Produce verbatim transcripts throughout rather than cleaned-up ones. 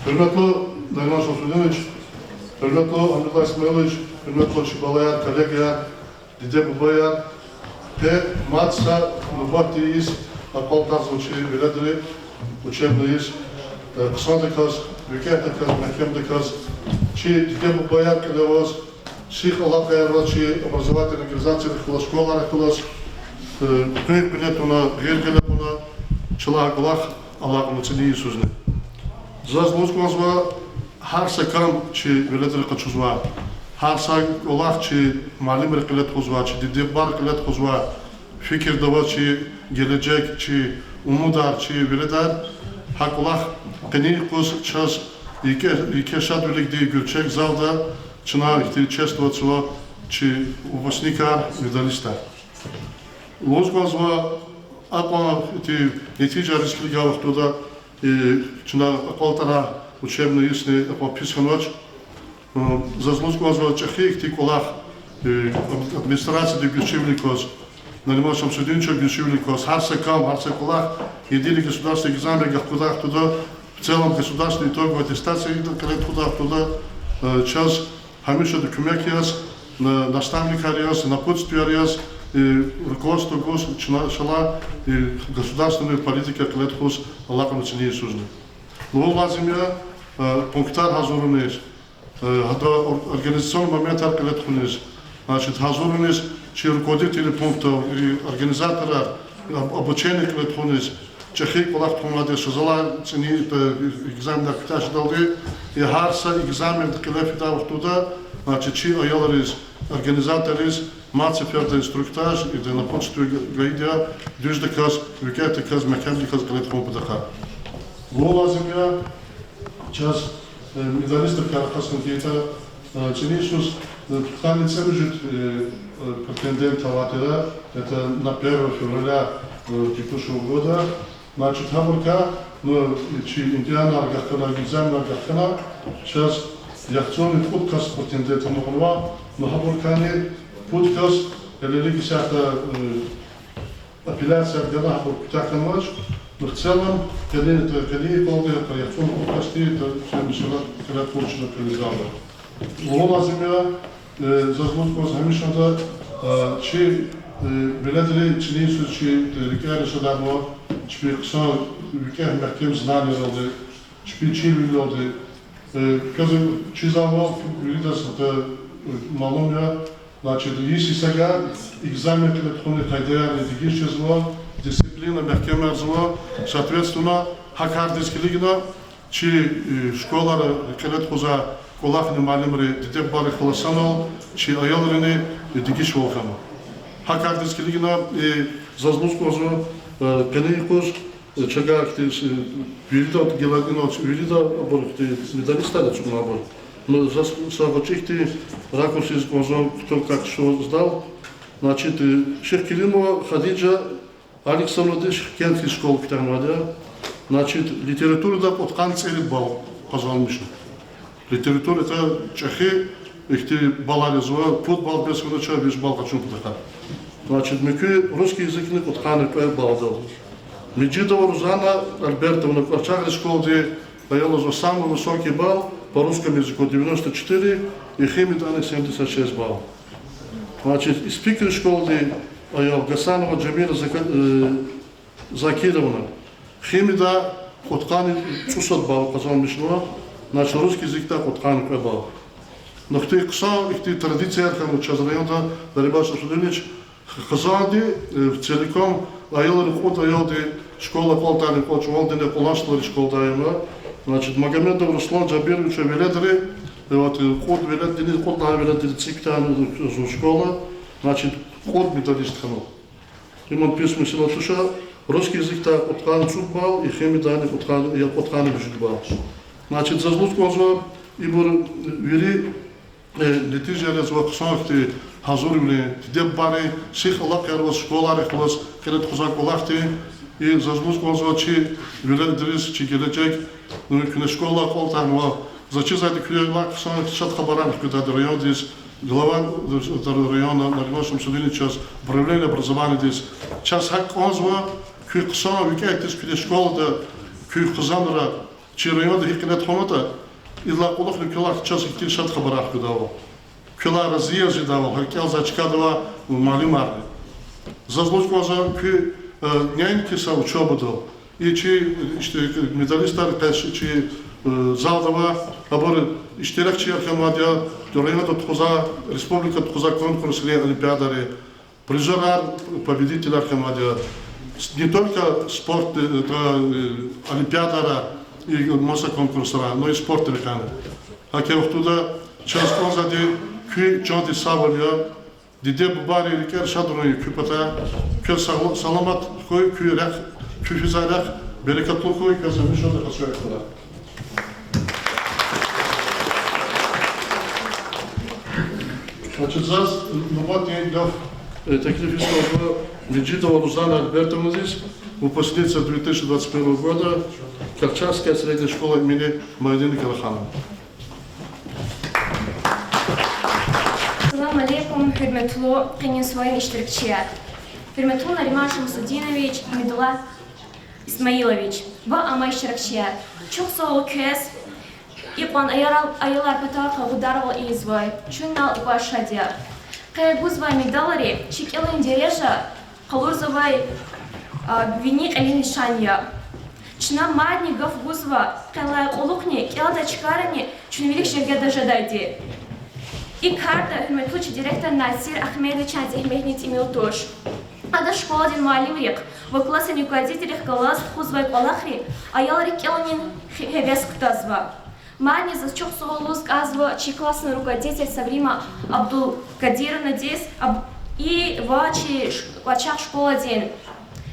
Гьуьрметлу Нариман Шамсудинович, гьуьрметлу Амируллагь Исмаилович, гьуьрметлу чи балаяр, коллегаяр, диде-бубаяр, къе мад са нубатда йис акьалтӀарзава чи веледри учебный йис, э, хъсандаказ, викӀегьдаказ, мягькемдаказ, чи диде-бубаяр кьиле аваз, сих алакъаяр аваз чи образовательный организацияр хьуй, школаяр хьуй, э, къуьн кьиле туна, гъил гъиле кьуна, чалай кӀвалах алакьна цӀинин йисузни. Заз лугьуз кӀанзава, гьар са кам чи веледри къачузва, гьар са кӀвалах чи муаллимри кьиле тухузва, чи диде-бубайри кьиле тухузва, фикирда аваз чи гележег, чи умудар, чи веледар, гьа кӀвалах къенин юкъуз чаз еке, еке шадвиликди гуьрчег залда чна ихьтин чествовать ийизва чи выпускникар, медалистар. Лугьуз кӀанзава, акьван ихьтин нетижайриз килигай вахтунда, э, чна акьалтӀарай учебный йисни акьван пис хьанвач. Э, заз лугьуз кӀанзава, чӀехи ихьтин кӀвалах, э, администрацияди гуьзчивилик кваз, Нариман Шамсудиновича гуьзчивилик кваз, гьар са кам, гьар са кӀвалах, единый государственный экзамен вахкудай вахтунда, в целом государственный итоговый аттестация кьиле тухудай вахтунда, э, чаз гьамиша куьмек яз, на-, наставникар яз, напутствияр яз, э, руководство гуз, чна иншаллагь, э, государственный политика кьиле тухуз алакьна цӀинин йисузни. Лугьун лазим я, э, пунктар гьазуруниз, э, гьада ор-, организационный моментар кьиле тухуниз, значит, гьазуруниз чи руководители пунктов, и организаторар, об-, обучение кьиле тухуниз, чӀехи кӀвалах тухун вади шазалай цӀинин, э, экзаменар куьтягь жедалди, и гьар са экзамен кьиле фидай вахтунда, значит, чи аялриз, организаторриз мад сеферда инструктаж, и напутствие га-, гайиди я, дуьздаказ, викӀегьдаказ, мягькемдаказ кьиле тухун патахъай. Лугьун лазим я, чаз, э, медалистрикай рахаз хьайитӀа, э, цӀинин йисуз, э, пудкъанни цӀемуьжуьд, э, э, претендент авай тир, это на первое февраля, э, текущего года. Значит, гьабурукай, ну, чи имтигьанар агакь хьана, экзаменар агакь хьана, чаз яхцӀурни кьуд кас претендент амукьнава, ну, гьабурукайни пуд кас, гьелелиг исятда, э, апелляция гана, гьабур куьтягь хьанвач, ну, в целом, къенин, къенин йикъалди, яхцӀурни кьуд касди, та, чи месэла кьиле тухуз чна куьруь залда. Лугьун лазим я, э, заз лугьуз кӀанзава гьамишанда, э, чи, э, веледри цӀинин йисуз чи, э, рикӀера жеда ма, чпин хъсан викӀегь мягькем знанийралди, чпин чирвилелди, э, квез чизвайвал виридаз, э, малум я, значит, йис йисага экзамен кьиле тухунин къайдаярни дегиш жезва, дисциплина мягькемарзава, соответственно, гьа кардиз килигна, чи, э, школара кьиле тухузвай кӀвалахни муаллимри, диде-бубайри хьун санал, чи аялрини, э, дегишвал хьана. Гьа кардиз килигна, э, заз лугьуз кӀанзава, э, къенин юкъуз, э, чавай ихьтин, э, вирида гила инал вирида абур ихьтин медалистар ацукьнавайбур. Ну, заз са гъвечӀи ихьтин ракурсиз кӀанзава, кто как что сдал. Значит, э, Шихкеримова Хадижа Александровна Шихкентский школа куьтягьнавайди я. Значит, литературада кьудкъанни цӀерид балл къазанмишна. Литературада чӀехи ихьтин баллар ийизва, пуд балл бес хьанач, виш балл къачун патахъай. Значит, муькуь русский языкни кьудкъанни кьве баллдал. Межидова Рузанна Альбертовна, КӀварчагъри школадин аял, самый высокий балл по русскому языку девяносто четыре и химиядани семьдесят шесть балл. Значит, Испикри школадин аял Гасанова Жамира Зака-, э, Закировна, химияда кьудкъанни цӀусад балл къазанмишнава, значит, русский языкда кьудкъанни кьве балл. Ну, ихьтин хъсан, ихьтин традицияр хьанва чаз районда, Нариман Шамсудинович, хизанди, э, целиком аялри, кьуд аялди школа акьалтӀарна, кьван чӀавалдини акьуланшдалди школадай ама. Значит, Магомедов Руслан Жабировичан веледри, э, вот, э, кьуд веледдини, кьуд лагьай веледдини цӀи кутайла зун школа, значит, кьуд медалист хьанва. Им пис месэла туш, русский языкдай кьудкъанни цӀуд балл, и химиядани кьудкъанни, я кьудкъанни вижед балл. Значит, заз лугьуз кӀанзава, ибур вири, э, нетижаяр яз ва хъсан ихьтин гьазурвилин, диде-бубайрин сих алакъаяр аваз, школайрихъ галаз кьиле тухузвай кӀвалахдин, и заз лугьуз кӀанзава чи веледриз, чи гележег, ну, куьне школа акьалтӀарнава, заз чизвайди куьне лап хъсан шад хабарар хкведайди райондиз, глава района Нариман Шамсудиновичаз, управление образованиядиз. Чаз гьакӀ кӀанзава, куь хъсан викӀегьдиз куьне школада, куь хизанра, Чи районда гьикӀ кьиле тухванатӀа, идалай кьулухъни квелай чаз ихьтин шад хабарар куьдайвал. Квелай рази яз жедайвал гьа кӀелзавай, чкадавай муаллимарни. Заз лугьуз кӀанзава куь, э, няньки са учёбадал. И чи, э, иште, медалистар къеч чи, э, залда ава, абур иштиракчияр хьанвайди я, районда тухузвай, республикада тухузвай конкурсрин, олимпиадарин призёрар, победителар хьанвайди я. Не только спорт, э, это, э, олимпиадара и маса конкурсра, но и спортдин рекьяйни. ГьакӀ вахтунда чаз кӀанзавайди куь чандин сагъвал я, диде-бубайрин рикӀер шадрун я куь патай, квез сагъла-, саламат хьуй, куь рехъ, куь физвай рехъ берекатлу хьуй, квез гьамиша къачурай. Значит, заз нубатдин гаф, э, теклиф ийиз кӀанзава Меджидова Лузанна Альбертовнадиз, выпускница две тысячи двадцать первого года, Карчасская средняя школа имени Майдина Караханова. Салам алейкум, гьуьрметлу къенин суалрин иштиракчияр. Гьуьрметлу Нариман Шамсудинович, Амидулла Исмаилович ва амай иштиракчияр. Чухсагъул квез икьван аялар, аялар патал къалурдарвал ийизвай. Чун инал икьван шад я. Къе гузвай медалри чи кӀелунин дережа къалурзавай, а, вини кьилин лишан я. Чна мадни гаф гузва, къенлай кьулухъни, кӀелдай чкайрани чун вилик жергеда жедайди. И карда гьуьрметлу чи директор Насир Ахмедовичан зегьметни тӀимил туш. Ада школадин муаллимрихъ ва классдин руководительрихъ галаз тухузвай кӀвалахри аялрихъ кӀелунин хи-, гьевес кутазва. Мадни заз чухсагъул лугьуз кӀанзава чи классдин руководитель Саврима Абдулкадировнадиз, аб-, и ва чи ш-, кӀвачах школадин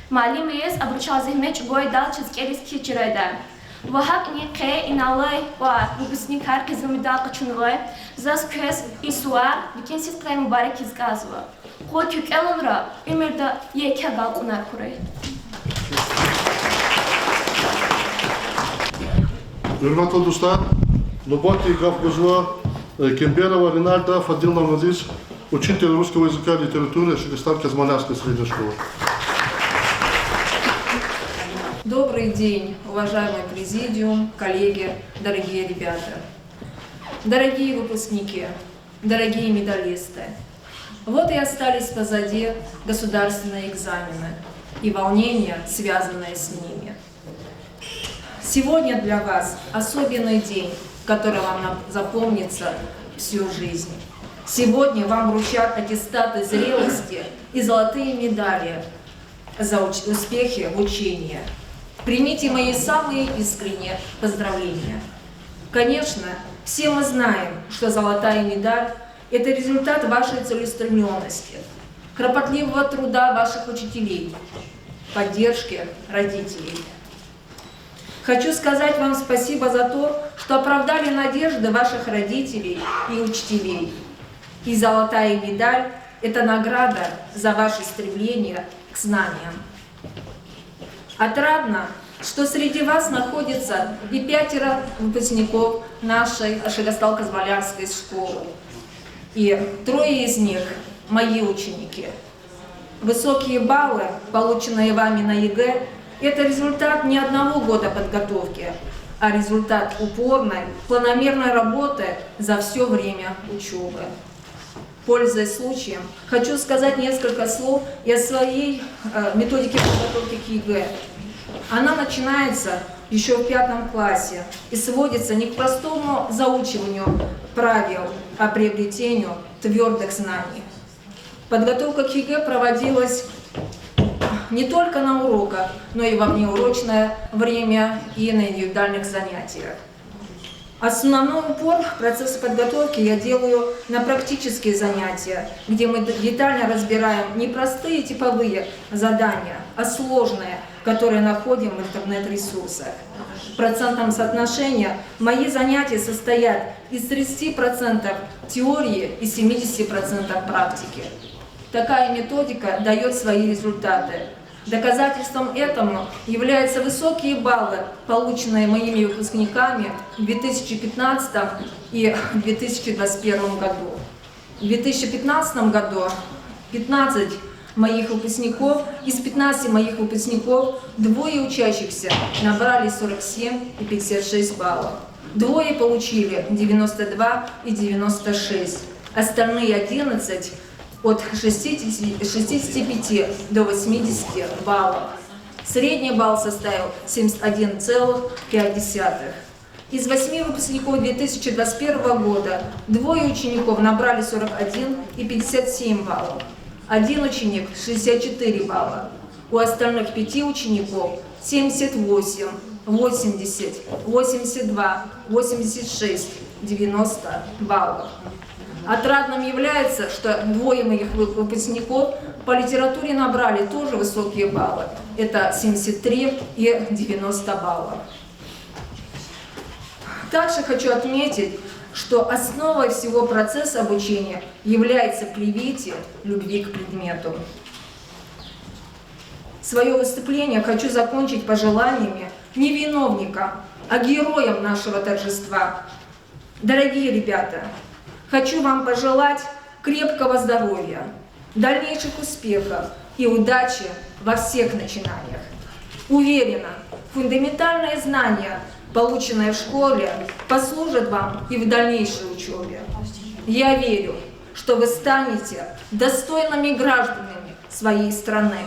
муаллимриз, абуру чал зегьмет чӀугвайдал чаз кӀелиз кхьиз чирайди я. Ва гьакӀни къе иналай кьван выпускникар къизил медал къачунвай, заз квез и сувар рикӀин сидкьидай мубарак ийиз кӀанзава. Къуй куь кӀелунра уьмуьрда еке агалкьунар хьурай. Гьуьрметлу дустар, нубатдин гаф гузва, э, Кемберова Ринальда Фадиловнадиз, учитель русского языка и литературы Ашигастан-Казмалярской средней школы. Добрый день, уважаемый президиум, коллеги, дорогие ребята, дорогие выпускники, дорогие медалисты. Вот и остались позади государственные экзамены и волнения, связанные с ними. Сегодня для вас особенный день, который вам на-, запомнится всю жизнь. Сегодня вам вручат аттестаты зрелости и золотые медали за уч-, успехи в учении. Примите мои самые искренние поздравления. Конечно, все мы знаем, что золотая медаль — это результат вашей целеустремлённости, кропотливого труда ваших учителей, поддержки родителей. Хочу сказать вам спасибо за то, что оправдали надежды ваших родителей и учителей. И золотая медаль — это награда за ваше стремление к знаниям. Отрадно, что среди вас находится и пятеро выпускников нашей Ашигастал-Казмалярской школы. И трое из них — мои ученики. Высокие баллы, полученные вами на ЕГЭ, — это результат не одного года подготовки, а результат упорной, планомерной работы за всё время учёбы. Пользуясь случаем, хочу сказать несколько слов и о своей, э, методике подготовки к ЕГЭ. Она начинается ещё в пятом классе и сводится не к простому заучиванию правил, а приобретению твёрдых знаний. Подготовка к ЕГЭ проводилась не только на уроках, но и во внеурочное время и на индивидуальных занятиях. Основной упор в процессе подготовки я делаю на практические занятия, где мы д-, детально разбираем не простые типовые задания, а сложные, которые находим в интернет-ресурсах. В процентном соотношении мои занятия состоят из тридцати процентов теории и семидесяти процентов практики. Такая методика даёт свои результаты. Доказательством этому являются высокие баллы, полученные моими выпускниками в две тысячи пятнадцатом и две тысячи двадцать первом году. В две тысячи пятнадцатом году пятнадцать моих выпускников, из пятнадцати моих выпускников двое учащихся набрали сорок семь и пятьдесят шесть баллов. Двое получили девяносто два и девяносто шесть. Остальные одиннадцать от шестидесяти, шестидесяти пяти до восьмидесяти баллов. Средний балл составил семьдесят один целых пять десятых. Из восьми выпускников две тысячи двадцать первого года двое учеников набрали сорок один и пятьдесят семь баллов. Один ученик — шестьдесят четыре балла. У остальных пяти учеников — семьдесят восемь, восемьдесят, восемьдесят два, восемьдесят шесть, девяносто баллов. Отрадным является, что двое моих вы-, выпускников по литературе набрали тоже высокие баллы. Это семьдесят три и девяносто баллов. Также хочу отметить, что основой всего процесса обучения является привитие любви к предмету. Своё выступление хочу закончить пожеланиями не виновникам, а героям нашего торжества. Дорогие ребята, хочу вам пожелать крепкого здоровья, дальнейших успехов и удачи во всех начинаниях. Уверена, фундаментальные знания, полученные в школе, послужат вам и в дальнейшей учёбе. Я верю, что вы станете достойными гражданами своей страны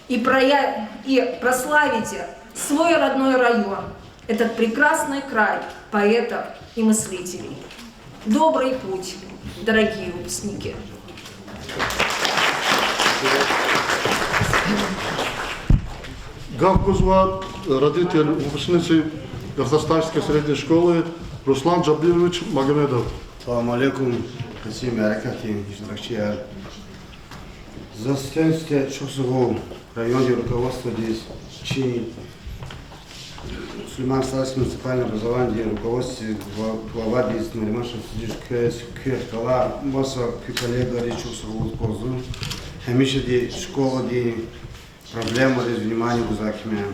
и проя-, и прославите свой родной район, этот прекрасный край поэтов и мыслителей. Добрый путь, дорогие выпускники! Гаф гузва родитель выпускницы Гафтастальской средней школы Руслан Джабирович Магомедов. Салам алейкум, къенин мярекатдин иштиракчияр. Заз сифте чухсагъул райондин руководстводиз, чи Сулейман-Стальский муниципальный образованидин руководстводиз, гла-, главадиз, Нариман Шамсудинович, квез, куь хкала, маса куь коллегариз чухсагъул лугьуз кӀанзава. Гьамишади школадин проблемайриз внимание гузвай куьне.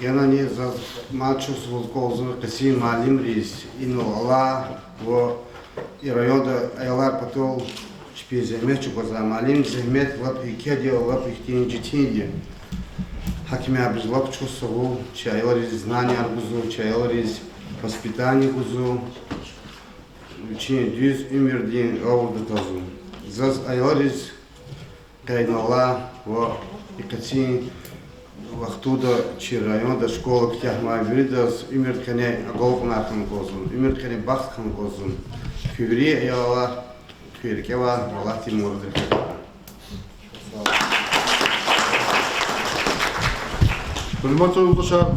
Генани заз мад чухсагъул лугьуз кӀанзава къенин муаллимриз, инал алай ва и районда аялар патал чпин зегьмет чӀугвазвай муаллимрин зегьмет лап икеди, лап ихьтин четинди я. Гьакимабуруз лап чухсагъул, чи аялриз знанияр гузва, чи аялриз воспитание гузва, вичин дуьз уьмуьрдин гъавурда тазва. Заз аялриз къенин алай ва и къенин вахтунда чи районда школа куьтягьнавай виридаз уьмуьрдин къене агалкьунар хьана кӀанзава, уьмуьрдин къене бахт хьана кӀанзава. Куь вири аялар куь рикӀе авай, Аллагьди мурадрихъ хьурай. Гьуьрметлу юлдашар,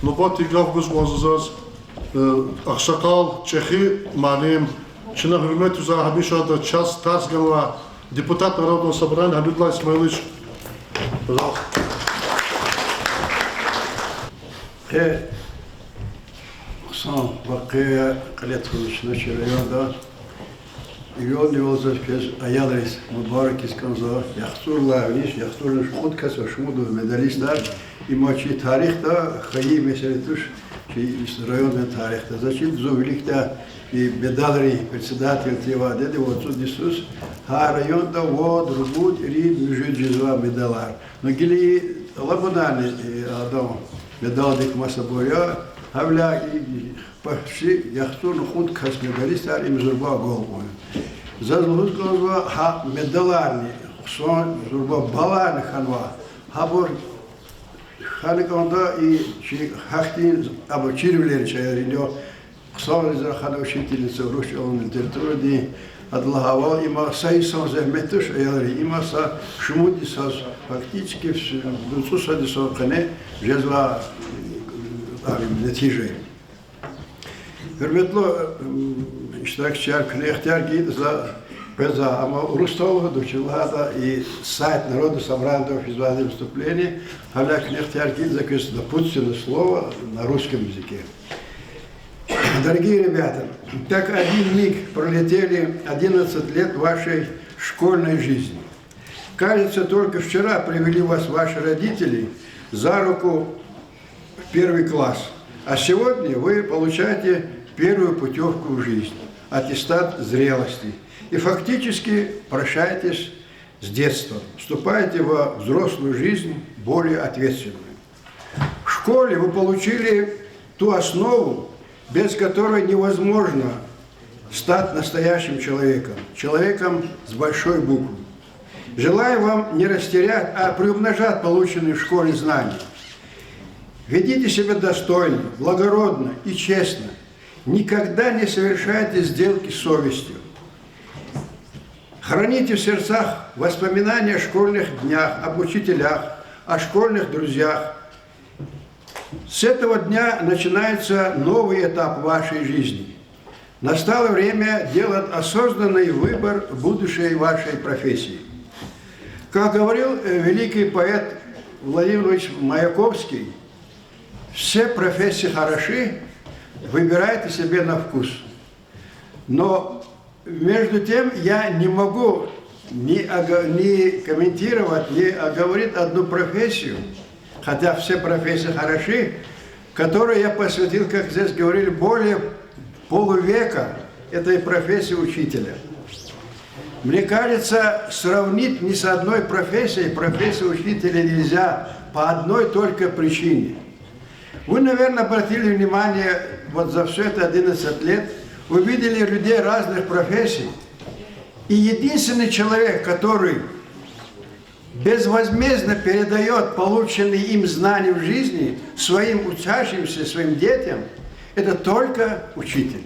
нубатдин гаф гуз кӀанзава заз, э, агъсакъал, чӀехи муаллим, чна гьуьрмет ийизвай, гьамишанда чаз тарс ганвай депутат Народного собрания Гьамидуллагь Исмаилович. Пожалуйста. Къе хъсан вакъиа кьиле тухуна чи районда. Ивелни-ивел заз квез, аялриз, мубаракиз кӀанзава. Яхцӏурни виниз, яхцӏурни кьуд кас ава шумуд медалистар. Им чи тарихда хайи месэла туш, чи райондин тарихда. Заз чида, зун виликдай и медалрин председатель тир вад-дада, вад-цӏуд йисуз гьа районда вад-ругуд, ирид муьжуьд жезвай медалар. Ну, гила и тӏалабунарни, и адан медалдик масабур я, гьавиляй и почти яхцӏурни кьуд кас медалистар им зурба агалкьун. Заз лугьуз кӏанзава, гьа медаларни, хъсан зурба балларни хьанва, гьабур хьана кӏанда и чи гьахьтин, абур чирвилер чӏайир я, хъсанриз рахана учительница рус чӏалан, литературадин, ада лагьайвал, има са йисан зегьмет туш, аялри, има са шумуд йисаз, фактически, вс-, цӏусад йисан къене жезва, ам, нетижа. Гьуьрметлу, м, иштиракчияр, куьне ихтияр гайитӏа за къвезва, амма урусдал лугьуда, вучиз лагьайтӏа и сайт Народного собраниеда физвай выступление, гьавиляй куьне ихтияр гайитӏа за квез напутственное слово на русском языке. Дорогие ребята, так один миг пролетели одиннадцать лет вашей школьной жизни. Кажется, только вчера привели вас ваши родители за руку в первый класс, а сегодня вы получаете первую путёвку в жизнь, аттестат зрелости, и фактически прощаетесь с детства, вступаете во взрослую жизнь, более ответственную. В школе вы получили ту основу, без которой невозможно стать настоящим человеком, человеком с большой буквы. Желаю вам не растерять, а приумножать полученные в школе знания. Ведите себя достойно, благородно и честно. Никогда не совершайте сделки с совестью. Храните в сердцах воспоминания о школьных днях, об учителях, о школьных друзьях. С этого дня начинается новый этап вашей жизни. Настало время делать осознанный выбор будущей вашей профессии. Как говорил, э, великий поэт Владимир Владимирович Маяковский: «Все профессии хороши, выбирайте себе на вкус». Но между тем я не могу не ого-, не комментировать, не оговорить одну профессию, хотя все профессии хороши, которой я посвятил, как здесь говорили, более полувека этой профессии учителя. Мне кажется, сравнить ни с одной профессией профессию учителя нельзя по одной только причине. Вы, наверное, обратили внимание, вот за все это одиннадцать лет увидели людей разных профессий. И единственный человек, который безвозмездно передаёт полученные им знания в жизни своим учащимся, своим детям, это только учитель.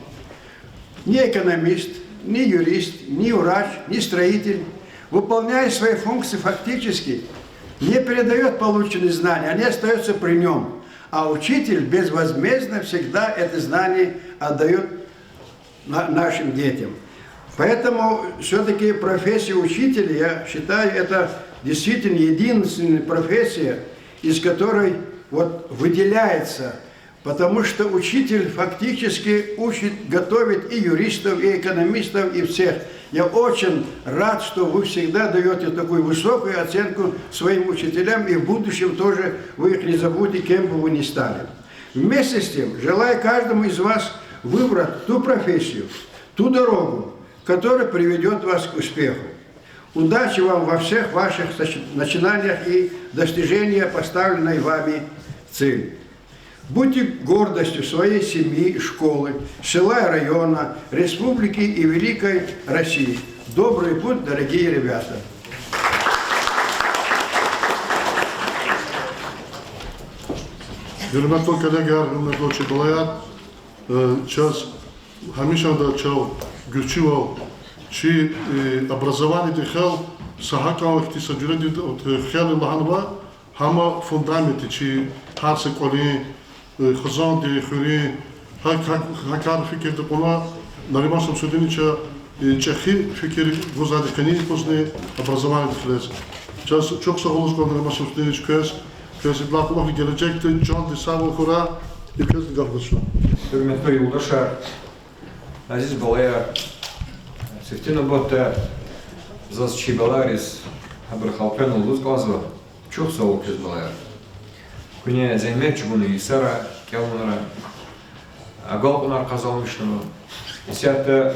Ни экономист, ни юрист, ни врач, ни строитель, выполняя свои функции, фактически не передаёт полученные знания, они остаются при нём. А учитель безвозмездно всегда это знание отдаёт на-, нашим детям. Поэтому всё-таки профессия учителя, я считаю, это действительно единственная профессия, из которой вот выделяется, потому что учитель фактически учит, готовит и юристов, и экономистов, и всех. Я очень рад, что вы всегда даёте такую высокую оценку своим учителям, и в будущем тоже вы их не забудете, кем бы вы ни стали. Вместе с тем, желаю каждому из вас выбрать ту профессию, ту дорогу, которая приведёт вас к успеху. Удачи вам во всех ваших зач-, начинаниях и достижения поставленной вами цели. Будьте гордостью своей семьи, школы, села и района, республики и великой России. Добрый путь, дорогие ребята! Гьуьрметлу коллегаяр, гьуьрметлу чи балаяр, э, чаз гьамишанда чал гуьрчивал чи, э, образованидин хел са гьакӀан ихьтин са жуьредин, э, хел я лагьанва, гьам фундамент я чи гьар са кӀвалин, э, хизандин, хуьруьн, гьа-, гьа-, гьа кар фикирда кьуна Нариман Шамсудиновича, э, чӀехи фикир гузвайди къенин юкъузни образованидин хилез. Чаз чухсагъул лугьуз кӀанзава Нариман Шамсудинович квез, квез идалай кьулухъни гележегда чандин сагъвал хьурай, и квезни гаф гуз чна. Гьуьрметлу юлдашар, азиз балаяр, сифте нубатда заз чи балайриз, гьабурун халкьарин лугьуз кӀанзава, чухсагъул квез, балаяр. Куьне зегьмет чӀугуна йисара кӀелунра, агалкьунар къазанмишнава. Исятда,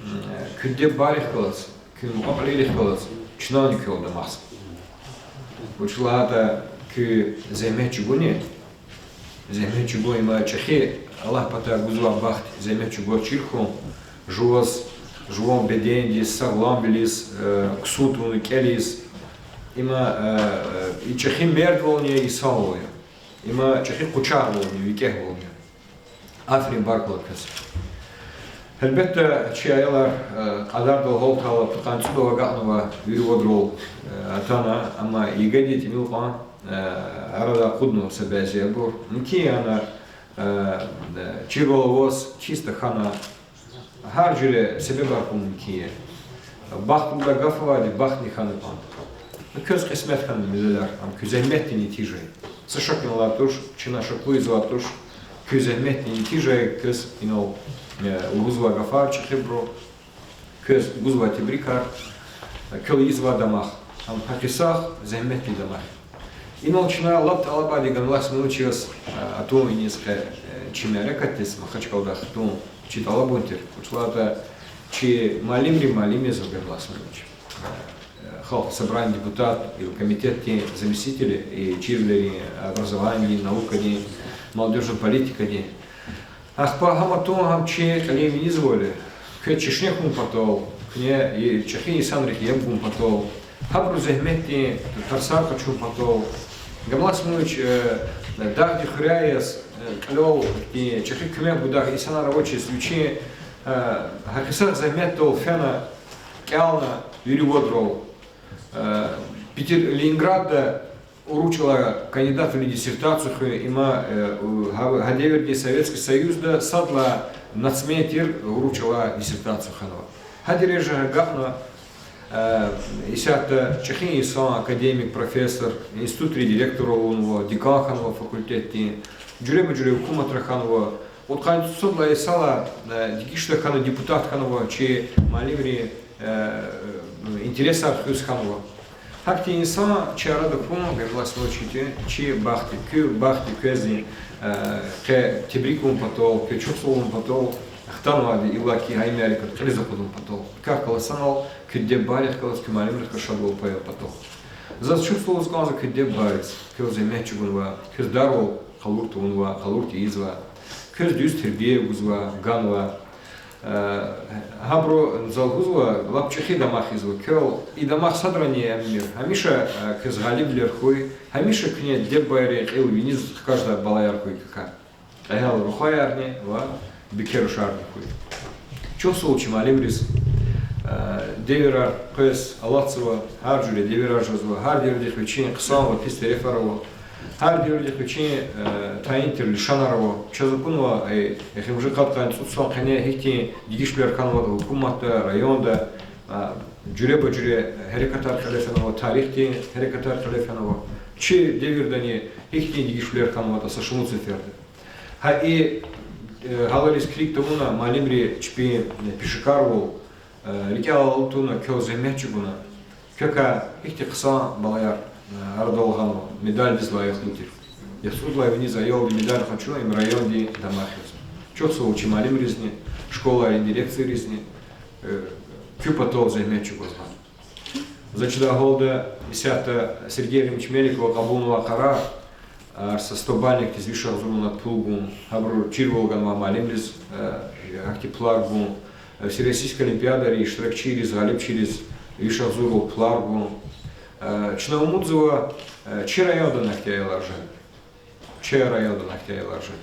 м, куь дидебубайрихъ галаз, куь мукьва-кьилийрихъ галаз чнани квел дамахзава. Вучиз лагьайтӀа куьн зегьмет чӀугуна, зегьмет чӀугун, има чӀехи Аллагьдин патай гузвай бахт, зегьмет чӀугваз чир хьун, жуваз, жуван бедендиз, сагъламвилиз, э, ксун тавуна кӀелиз, има, э, э, и чӀехи мердвални я, инсанвал я. Има чӀехи къучагъвални я, викӀегьвални я. Аферин, баркалла квез. Гьелбетда, чи аялар, э, кьадардал гьалтайла пудкъанни цӀудав агакьнава, вири вадрал, э, атана, амма ЕГЭ-дин тӀимил кьван, э, арада акъуднава са бязибур. Мумкин я ана, э, э, чирвал аваз, чиста хьана, гьар жуьре себебар кьун мумкин я. Бахтундай гаф авайди бахтни хьана кӀанда. Ну, квез къисмет хьана, милелар, ам куь зегьметдин нетижа я. Са шакни алай туш, чна шаклу ийизвай туш, куь зегьметдин нетижа я квез инал, э, лугьузвай гафар чӀехибуру, квез гузвай тебрикар, э, квел ийизвай дамах, ам гьакъисагъ зегьметдин дамах. Инал чна лап тӀалабайди Ганвилахъ Смелычеваз, э, атун иниз къе, э, чи мярекатдиз, Махачкъаладай хтун чи тӀалабун тир. Вучиз лагьайтӀа чи муаллимрин муаллим я Ганвилахъ Смелычев. Халкьдин Собраниедин депутат, и комитетдин заместитель, и чирвилерин, образованидин, наукадин, молодёжный политикадин. Ахпа гьам атун, гьам чи кьилин виниз вали, квез чешне хьун патал, куьне и чӀехи инсанрихъ ем гун патал, гьабурун зегьметдин тарсар къачун патал, Гамлан Смуич, дагъдин хуьряй яз, кьилел, чӀехи куьмек гудай инсанар авачиз вичин гьакъисагъ зегьметдал фена, кӀелна вири вадрал. Питер, Ленинградда урус чӀалай кандидатвилин диссертация хуьн, има, гьа, гьа девирдин Советский Союзда сад лагьай нацмен тир урус чӀалай диссертация хвенва. Гьа дережа агакьна, исятда чӀехи инсан, академик, профессор, институтрин директор авунва, декан хьанва факультетдин, жуьреба-жуьре гьукуматра хьанва, кьудкъанни цӀусад лагьай йисалай дегишда хьана депутат хьанва, чи муаллимрин интересар хуьз хьанва. Гьахьтин инсан чи арада хьун, Гамлан Смуич, чи бахт я, куь бахт я, квезни къе тебрик авун патал, квез чухсагъул лугьун патал хтанвайди, иллаки гьа и мярекат кьилиз акъудун патал. Квехъ галаз санал куь диде-бубайрихъ галаз, куь муаллимрихъ галаз шадвал пайил патал. Заз чухсагъул лугьуз кӀанзава куь диде-бубайриз, квел зегьмет чӀугунва, квез дарвал къалур тавунва, къалур тийизва, квез дуьз тербия гузва, ганва. Гьабуру за лугьузва, лап чӀехи дамах ийизва, квел и дамах садрани, Амир, гьамиша квез гъалибвилер хьуй, гьамиша куьне диде-бубайрин кьил виниз хкаждай балаяр хьуй квекай. Кьегьалрин рухваярни ва бикер рушарни хьуй. Чухсагъул чи муаллимриз. Девирар къвез алатзава, гьар жуьре девирар жезва, гьар девирдихъ вичин хъсан ва пис терефар ава, гьар девирдихъ вичин тайин тир лишанар ава. Чаз акунва, эхиримжи къад-къанни цӀуд йисан къене гьихьтин дегишвилер хьанватӀа гьукуматда, районда, жуьреба-жуьре гьерекатар кьиле фенва, тарихдин гьерекатар кьиле фенва. Чи девирдани гьихьтин дегишвилер хьанватӀа са шумуд сеферда. Гьа и гьалариз килиг тавуна, муаллимри чпин пешекарвал рикӀел алатуна, квел зегьмет чӀугуна, квекай гьихьтин хъсан балаяр арадал гъанва, медалдиз лайихлу тир. ЯхцӀурдалай виниз аялди медаль къачун, им райондин дамах яз. Чухсагъул чи муаллимризни, школайрин директорризни, куь патал зегьмет чӀугвазва. За чидай гьалда, исятда Сергей Римович Меликова кьабулнавай къарар, са сто балликдиз виш агъзурни лат пул гун, гьабуру чирвал ганвай муаллимриз гьахьтин пулар гун, всероссийский олимпиадайрин иштиракчийриз, гъалибчийриз виш агъзурни лат пулар гун. Чна умудзава, чи районда гьахьтин аялар жеда. Чи районда гьахьтин аялар жеда.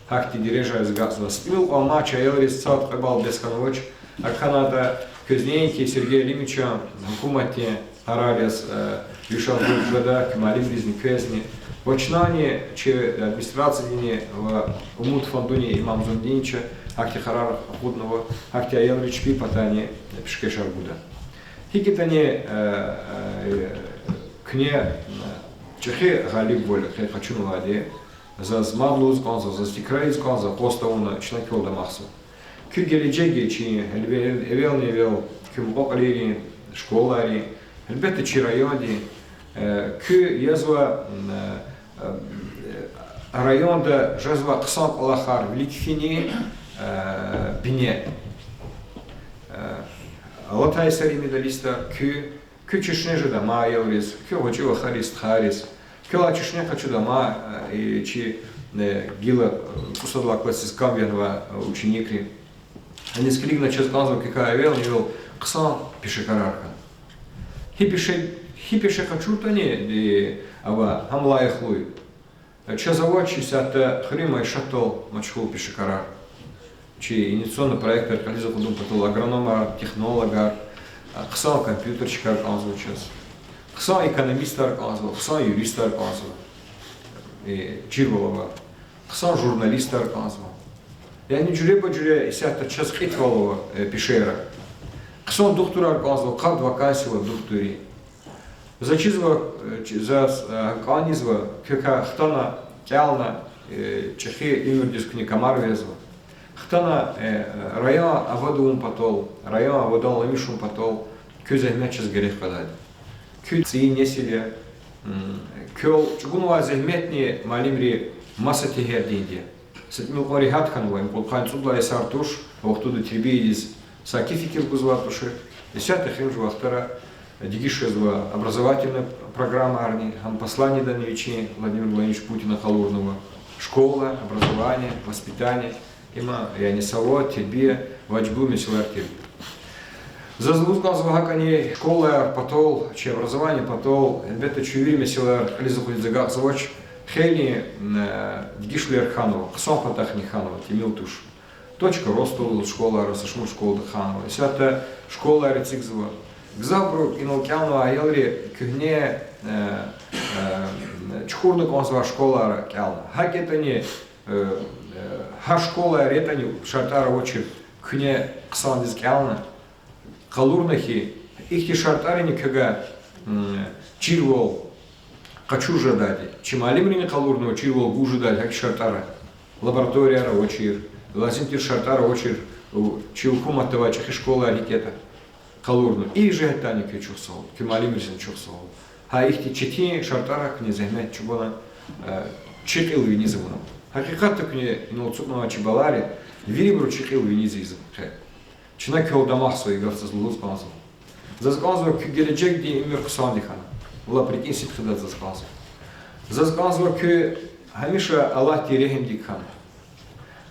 Гьахьтин дережайриз агакьзава. Са тӀимил кьван мад чи аялриз сад-кьве балл бес хьанвач. ГьакӀ хьанватӀа, квез неинки Сергей Римовичан, гьукуматдин къарар яз виш агъзур жеда куь муаллимризни, квезни. Ва чнани, чи администрациядини ва Умуд фондуни Имам Зундиевича гьахьтин къарар акъуднава, гьахьтин аялриз чпин патани пишкешар гуда. ГьикӀ ятӀани, куьне чӀехи гъалибвал хьи къачунвайди, заз мад лугьуз кӀанзава, заз тикрар ийиз кӀанзава, къаст тавуна чна квел дамахзава. Куь гележег я чи, эвел-, эвелни-эвел куь мукьва-кьилийрин, школайрин, гьелбетда, чи райондин, куьн язва районда жезвай хъсан кӀвалахар вилик фин бине. Алатай йисарин медалистар куьн, куьн чешне жеда мад аялриз, куьн гъвечӀи вахариз, стхайриз, квелай чешне къачуда мад, чи гила цӀусад лагьай классдиз кам вегьенвай ученикри. Аниз килигна чаз кӀанзава квекай эвелни-эвел хъсан пешекарар хьана. Гьи пеше, гьи пеше къачуртӀани, ава гьам лайихлу я. Чаз авач исятда хуьруьн майишатдал машгъул пешекарар. Чи инновационный проектар кьилиз акъудун патал агрономар, технологар, хъсан компьютерщикар кӀанзава чаз. Хъсан экономистар кӀанзава, хъсан юристар кӀанзава. Чирвал ава. Хъсан журналистар кӀанзава. Яни жуьреба-жуьре исятда чаз кьитвал ава пешейра. Хъсан духтурар кӀанзава, къад вакансия ава духтуррин. За чизва, заз кӀанзава, квекай хтана, кӀелна, чӀехи уьмуьрдиз куьне камар вегьезва. Хтана, район абад авун патал, район аваданламишун патал куь зегьмет чаз герек къведайди. Куьн цӀийи несил я. Квел чӀугунвай зегьметни, муаллимри, маса тегьердинди я. Са тӀимил кьван регьят хьанва, им кьудкъанни цӀуд лагьай йисар туш, а вахтунда тербиядиз саки фикир гузвай тушир. Исятда эхиримжи вахтара Дегиш жезва образовательный программайрини, гьам посланиедани вичин Владимир Владимирович Путина къалурнава. Школа, образование, воспитание, има, яни савад, тербия, важиблу месэлаяр тир. Заз лугьуз кӀанзава гьакӀани школаяр патал, чи образование патал, гьелбетда, чун вири месэлаяр кьилиз акъудиз агакьзавач, хейлин, э, дегишвилер хьанва, хъсан патахъни хьанва, тӀимил туш. Точка роста лугьуз школайра, са шумуд школада хьанва. Исятда школайра эцигзава. Гзафбуру инал кӀелнавай аялри куьгьне, э, э, чукурна кӀанзавай школайра кӀелна. ГьакӀ ятӀани, э, э, гьа школайра ятӀани шартӀар авачир куьне хъсандиз кӀелна. Къалурна хьи, ихьтин шартӀарини квевай, м, чирвал къачуз жедайди. Чи муаллимрини къалурнава чирвал гуз жедайди гьахьтин шартӀара. Лабораторияр авачир, лазим тир шартӀар авачир, у, чи гьукуматда авай чӀехи школайра гьикӀ ятӀа къалурнава. И жигьетдайни куьне чухсагъул, куь муаллимризни чухсагъул. Гьа ихьтин четин шартӀара куьне зегьмет чӀугуна, э, чи кьил виниз авуна. Гьакъикъатда куьне инал ацукьнавай чи балайри, вирибуру чи кьил виниз ийизва къе. Чна квел дамахзава, и гаф заз лугьуз кӀанзава. Заз кӀанзава куь гележегдин уьмуьр хъсанди хьана. Валлагь, рикӀин сидкьидай заз кӀанзава. Заз кӀанзава куьн гьамиша Аллагьдин регьимдик хьана.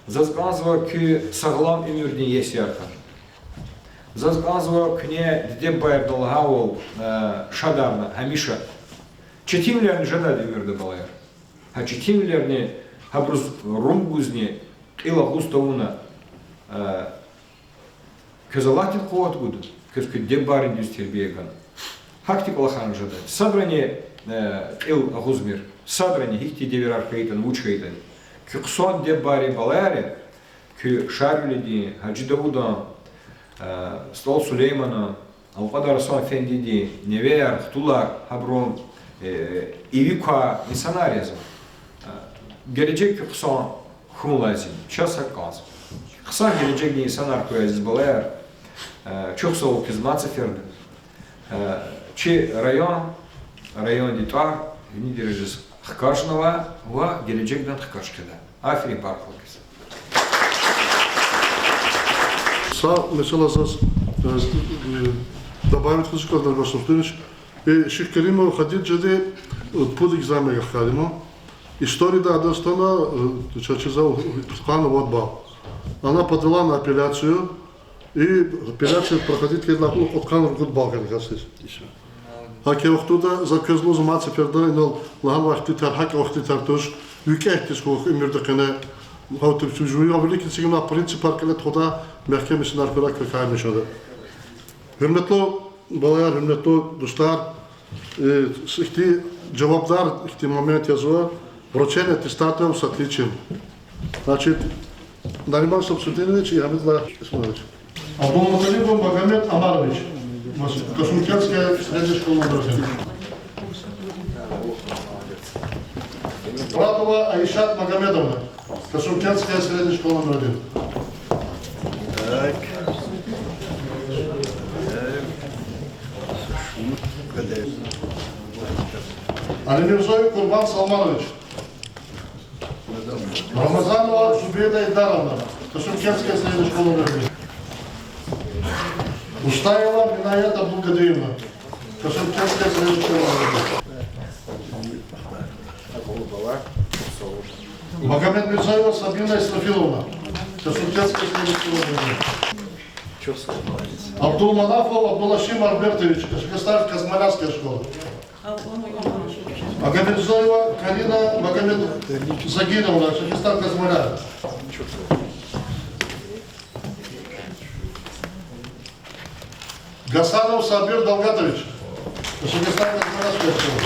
Заз кӀанзава куьн сагълам уьмуьрдин иесияр хьана. Заз кӀанзава куьне диде-бубайрин лагьайвал, э, шадарна гьамиша. Четинвилерни жедайди уьмуьрда, балаяр. Гьа четинвилерни, гьабуруз рум гузни кьил агъуз тавуна, э, квез Аллагьди къуват гуда, квез куь диде-бубайрин дуьз тербия гана. Гьахьтин кӀвалахарни жеда. Садрани, э, кьил агъузмир, садрани гьихьтин девирар хьайитӀани, вуч хьайитӀани. Куь хъсан диде-бубайрин балаяр я, куь Шарвилидин, Гьажи Давудан, э, СтӀал Сулейманан, Алкьвадар Гьасан эфендидин невеяр, хтулар, гьабурун, э, иви квай инсанар язва. Э, гележегда куь хъсан хьун лазим я, чаз гьакӀ кӀанзава. Хъсан гележегдин инсанар хьуй, азиз балаяр. Э, чухсагъул квез мад сеферда. Э, чи район, райондин тӀвар вини дережадиз хкажнава ва гележегдани хкаж хъийида. Аферин, баркалла квез. Са месэла заз, э, добавить хъийиз кӀанзава, Руслан Султынович. Э, Шихкеримова Хадижади, э, пуд экзамен вахкарма. Историяда адаз атана, э, чаз чизва, пудкъанни вад балл. Она подала на апелляцию. И апелляция проходить хьайидалай кьулухъ кьудкъанни ругуд балл гана касдиз. Гьа и вахтунда за квез лугьузва, мад сеферда инал лагьанвай ихтилатар гьакӀ ихтилатар туш, викӀегь хьиз хьухь уьмуьрда къене. Гьа тип чуз жуьре вилик эцигна принципар кьиле тухуда, мягькем инсанар хьурай квекай мишанда. Гьуьрметлу балаяр, гьуьрметлу дустар, э, ихьтин жавабдар, ихьтин момент язва, вручение аттестатов с отличием. Значит, Нариман Шамсудинович и Гьамидулла Исмаилович. Абдулмуталибов Магомед Амарович, Касумкентская средняя школа номер один. Муратова Айшат Магомедовна, Касумкентская средняя школа номер один. Так. Алимирзоев Курбан Салманович. Рамазанова Зубейда Ильдаровна, Касумкентская средняя школа номер один. Устаева Минаят Абдулгадиевна, Касумкентская средняя школа номер один. Магомедмирзоева Сабина Исрафиловна, Касумкентская средняя школа номер один. Абдулманафов Абдулашим Альбертович, Ашкастан Казмалярская школа. Агамирзоева Карина Магомедзагировна, Ашкастан Казмаляр. Гасанов Сабир Далгатович, Ашкастан Казмалярская школа.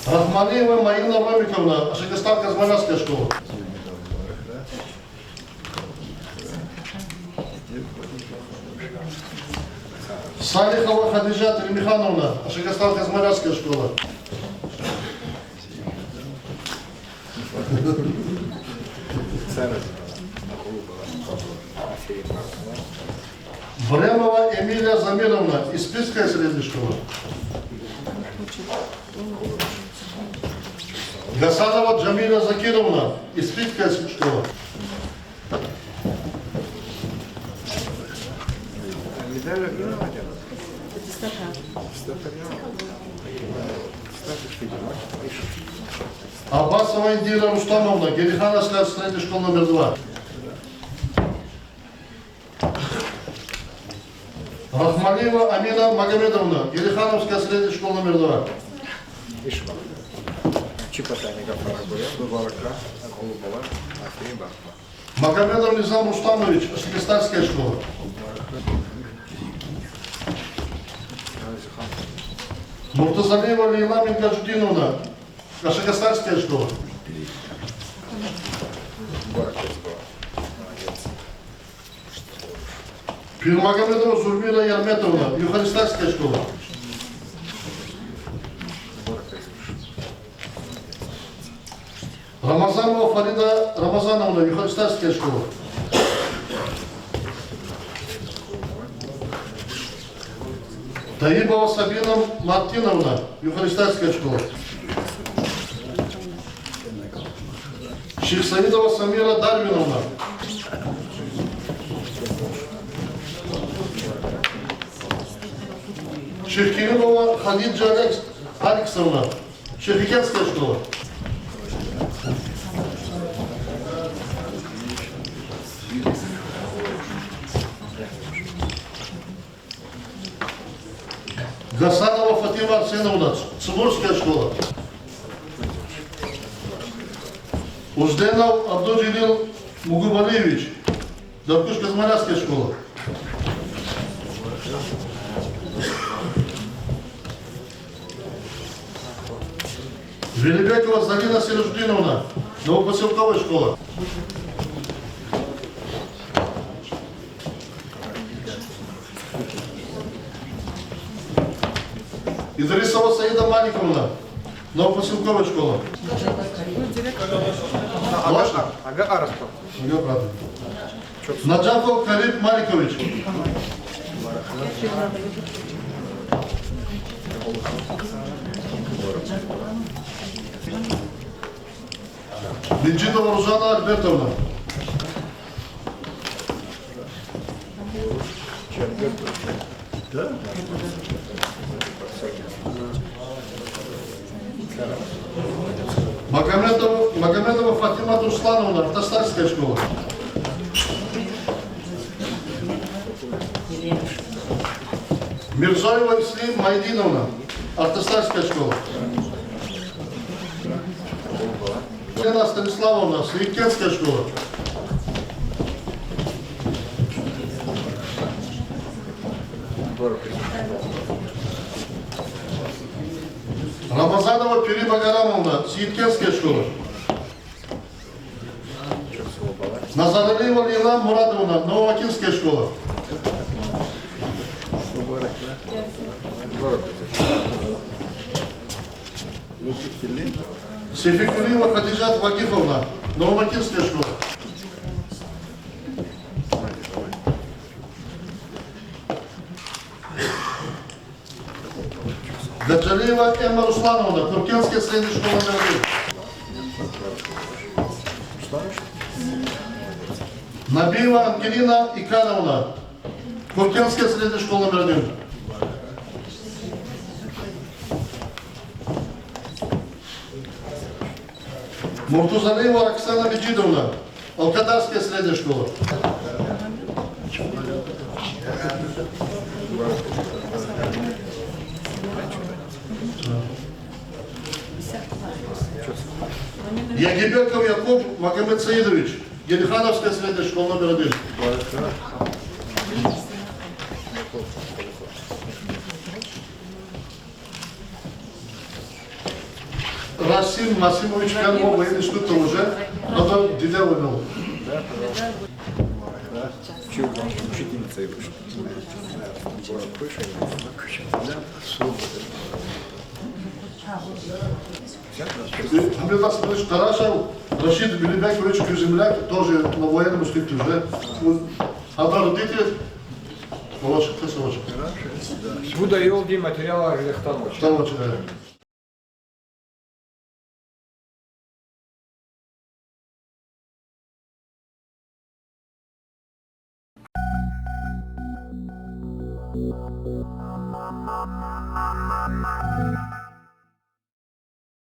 Рахмалиева Маина Ромиковна, Ашкастан Казмалярская школа. Салихова Хадижа Тилмихановна, Ашкастан Казмалярская школа. Бремова Эмилия Замировна, Испитская средняя школа. Гасанова Джамиля Закировна, Испитская школа. Аббасова Индира Рустамовна, Герихановская средняя школа номер два. Рахмалиева Амина Магомедовна, Герихановская средняя школа номер два. Магомедов Низам Рустамович, Ашигастальская школа. Муртазалиева Лейла Мингажутдиновна, Ашигастальская школа. Пирмагомедова Зульмира Ярметовна, Юхаристальская школа. Рамазанова Фарида Рамазановна, Юхаристальская школа. Таибова Сабина Мартиновна, Юхаристальская школа. Шихсаидова Самира Дарвиновна. Шихкеримова Хадиджа Алекс-, Алексовна, Шихикентская школа. Гасанова Фатима Арсеновна, Цумурская школа. Узденов Абдулжелил Мугубалиевич, Даркуш-Казмалярская школа. Велибекова Зарина Сиражутдиновна, Новопоселковая школа. Идрисова Саида Маликовна, Новопоселковая школа. Можно? Ага, арасто. Ага, правда. Наджафов Карим Маликович. Меджидова Рузана Альбертовна. Магомедова, Магомедова Фатима Руслановна, Артасарская школа. Мирзоева Ислим Майдиновна, Артасарская школа. Елена Станиславовна, Сыктывкарская школа. Рамазанова Пири Баграмовна, Сыктывкарская школа. Назаралиева Лейла Мурадовна, Новомакинская школа. Сефикулиева Хадижат Вакифовна, Новомакинская школа. Гаджалиева Эмма Руслановна, Куркенская средняя школа номер один. Набиева Ангелина Икановна, Куркенская средняя школа номер один. Муртузалиева Оксана Меджидовна, Алкадарская средняя школа. Ягибеков Якуб Магомедсаидович, Герихановская средняя школа номер один. Расим Масимович Каримов военный институтда уже, потом дидевнул. Учительница его. Город Пышма. И Хамид Асманович Тарашев, Рашид Билибекович, куь земляк, тоже на военном институте уже. Вот. Одна родитель, молодший, кто молодший? Гуда йолди материалар рехтамач. Там вот, э,